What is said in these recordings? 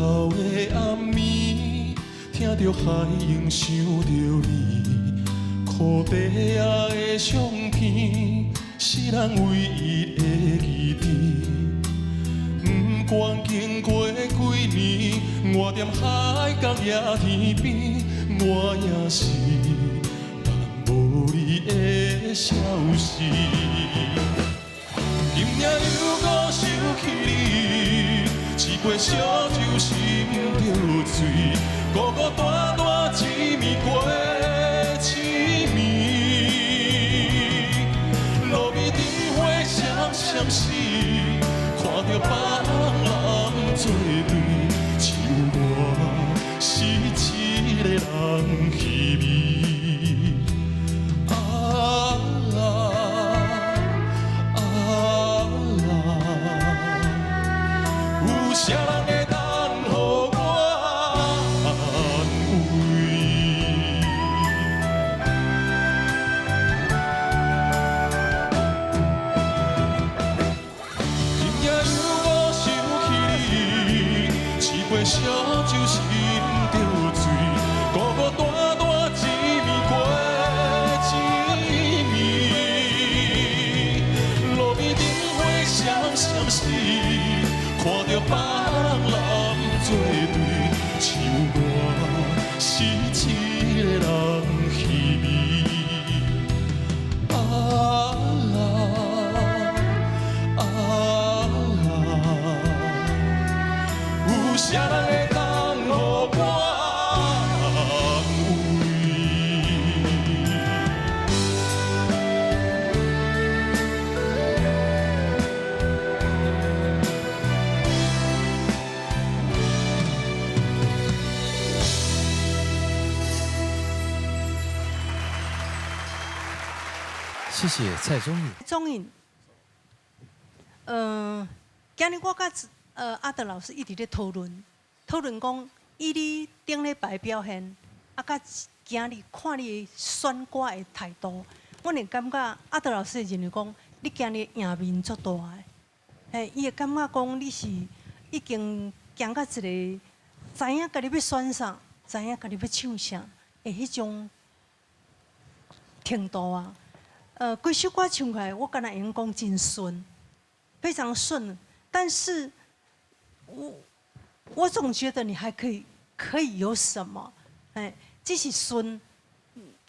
哭的暗暝，聽著海湧想著你，箍袋仔的相片是咱唯一的記憶。不管經過幾年，我踮海角也天邊，我也是等無你的消息。今夜又閣想起你，一杯燒酒心著醉，孤孤單單一暝過一暝。路邊燈火閃閃烁，看著別人做對，只有我是一个人稀微。啊啊啊！有啥人會當予我安慰？今夜又閣想起你，一杯燒酒心著醉，孤孤單單一暝過一暝。路邊燈火閃閃烁，看著別人做對，只有我是一个人稀微。啊啊！有啥人會當予我安慰？謝謝蔡宗穎。宗穎，今日我佮阿德老師一直咧討論，討論講以你頂禮拜表現，啊，佮今日看你選歌的態度，我會感覺阿德老師會認為講，你今日贏面足大的，嘿，伊會感覺講你是已經行到一個知影家己欲選啥，知影家己欲唱啥的彼種程度啊。規首歌唱起來，我敢若會用講真順，非常順。但是我總覺得你還可以有什麼？哎，只是順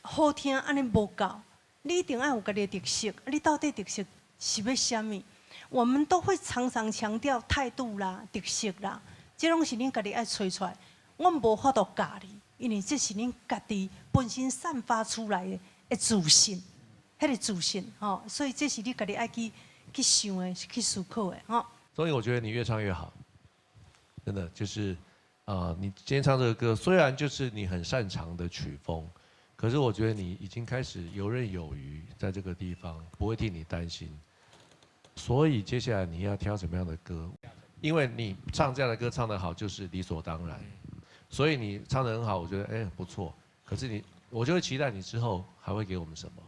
好聽，按呢無夠。你一定愛有家己的特色。你到底特色是欲啥物？我們都會常常強調態度啦、特色啦，這攏是恁家己愛揣出來。我無法度教你，因為這是恁家己本身散發出來的自信。彼個自信，吼，所以這是你家己愛去想的，去思考的，吼。所以我覺得你越唱越好，真的就是，你今天唱這個歌，雖然就是你很擅長的曲風，可是我覺得你已經開始游刃有餘，在這個地方不會替你擔心。所以接下來你要挑什麼樣的歌？因為你唱這樣的歌唱得好，就是理所當然。所以你唱得很好，我覺得哎不錯。可是你，我就會期待你之後還會給我們什麼？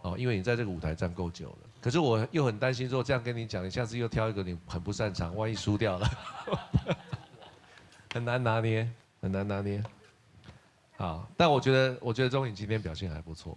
哦，因為你在這個舞台站夠久了。可是我又很擔心，說這樣跟你講，你下次又挑一個你很不擅長，萬一輸掉了，很難拿捏，很難拿捏。好，但我覺得，我覺得宗穎今天表現還不錯。